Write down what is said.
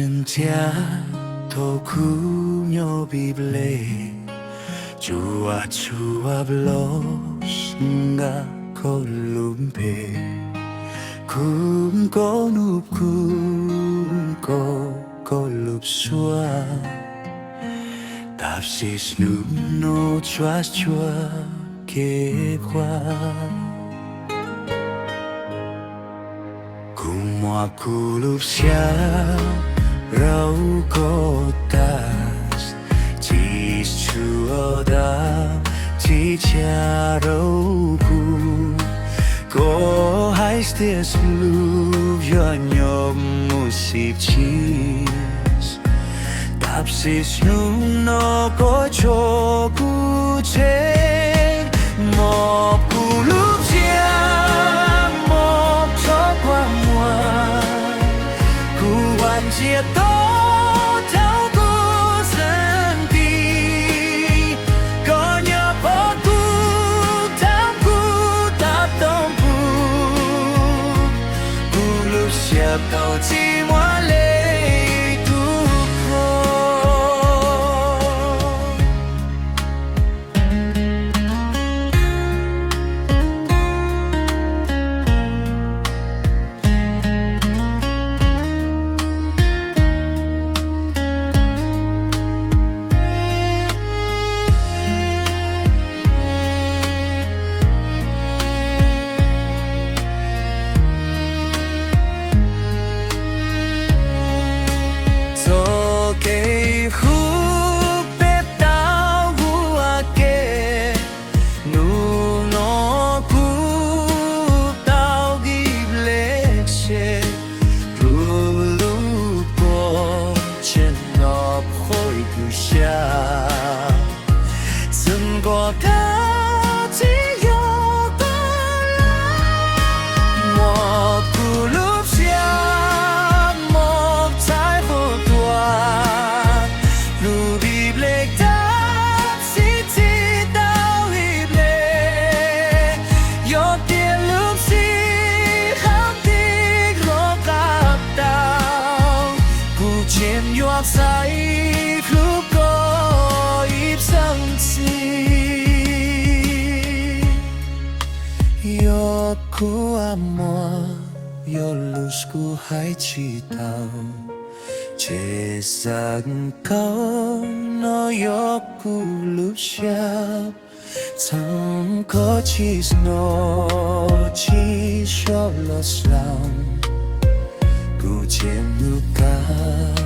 Ntsia thaum kuv nyob Biblees, tsuas tshuav Vlogs nkag koj lub npe, kuv nkaum nub kuv nkaum koj lub suab, tab sis hnub no tsuas tshuav kev qhuav. Kuv muab kuv lub siab rau koj tas, tsis tshuav dab tsi tshiab rau kuv. Koj hais tias lub yuav nyob mus sib tsis, tab sis hnub no koj tso kuv tseg. Mob kuv lub siab, mob txhob kua muag, kuv ua ntsia tob rau kuv xeeb tis. Koj nyob pom kuv thaum kuv tab tom pum, kuv lub siab tau tsis muaj leej twg kho. Txoj kev hlub peb tau ua ke, hnub no kuv tau Biblees tseg, kuv lub kua tseg nyob hauv kuv siab. Txheem koj dab tsi yog koj lub, mob kuv lub siab mob txhais qhov tuag. Lub Biblees tab sis tsis tau ib npe, yog tias lub sij hawm tig los qab tau, kuv tseem yuav txais hlub koj ib xeeb tis. Yog kuv ua muag, yog lus kuv hais tsis tau, ces xav koj no yog kuv lub siab. Txheem koj tsis hnov tsis soj los xaus, kuv tseem hlub koj